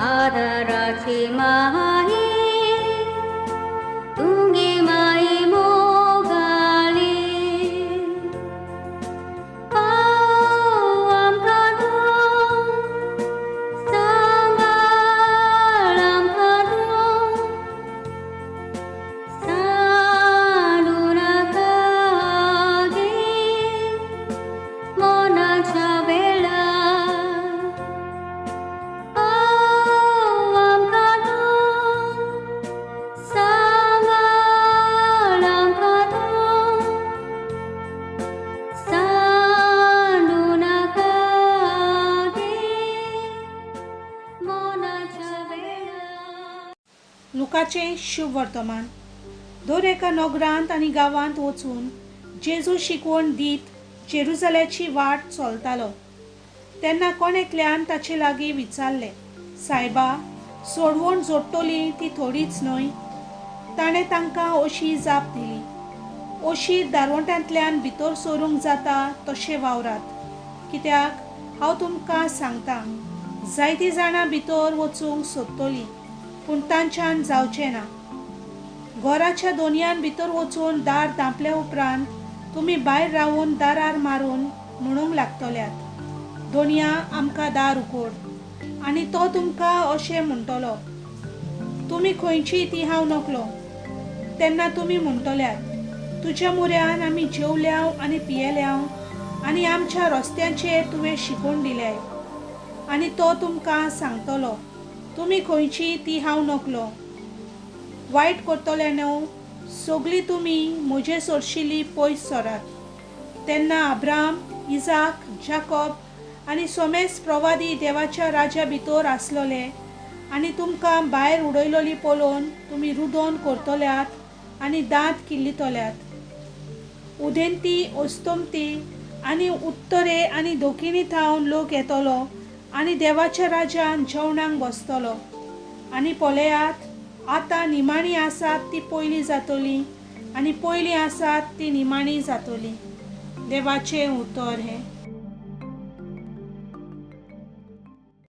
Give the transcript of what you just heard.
आदाराची माई तुगे माई मोगाली पाव आमकां तूं सांबाळ आमकां तूं सांडू नाका गे मनाच्या वेळार पाव आमकां तूं सांबाळ आमकां तूं सांडू नाका गे मनाच्या वेळार. लुकाचें शुभ वर्तमान. दर एका नगरांत आनी गांवांत वचून जेजू शिकवण दीत जेरुजल्याची वाट चलतालो. तेन्ना कोण एकल्यान ताचे लागीं विचारलें, सायबा, सोडवण जोडटली ती थोडीच न्हय? ताणें तांकां अशी जाप दिली, अशी दारवंट्यांतल्यान भितर सरूंक जाता तशें वावरात, कित्याक हांव तुमकां सांगतां, जायतीं जाणां भितर वचूंक सोदतलीं पूण तांच्यान जावचें ना. घराच्या दोनयान भितर वचून दार धांपल्या उपरांत तुमी भायर रावून दारार मारून म्हणूंक लागतल्यात, दोनया आमकां दार उगड. आनी तो तुमकां अशें म्हणटलो, तुमी खंयची ती हांव नकलो. तेन्ना तुमी म्हणटल्यात, तुज्या मुऱ्यान आमी जेवल्याव आनी पियेल्याव आनी आमच्या रस्त्यांचेर तुवें शिकोवन दिल्याय. आनी तो तुमकां सांगतलो, तुमी खंयची ती हांव नकलो. वायट करतल्यानो, सगळीं तुमी म्हजे सरशिली पयस सरात. तेन्ना अब्राम, इजाक, जाकोब आनी सोमेस प्रवादी देवाच्या राजा भितर आसलोले आनी तुमकां भायर उडयलोली पळोवन तुमी रुदोन करतल्यात आनी दांत किल्लितल्यात. उदेंती, अस्तमती आनी उत्तरे आनी दक्षिणी थावन लोक येतलो आनी देवाच्या राजान जेवणाक बसतलो. आनी पळयात, आतां निमाणी आसात ती पयलीं जातली आनी पयलीं आसात ती निमाणी जातली. देवाचें उतर हें.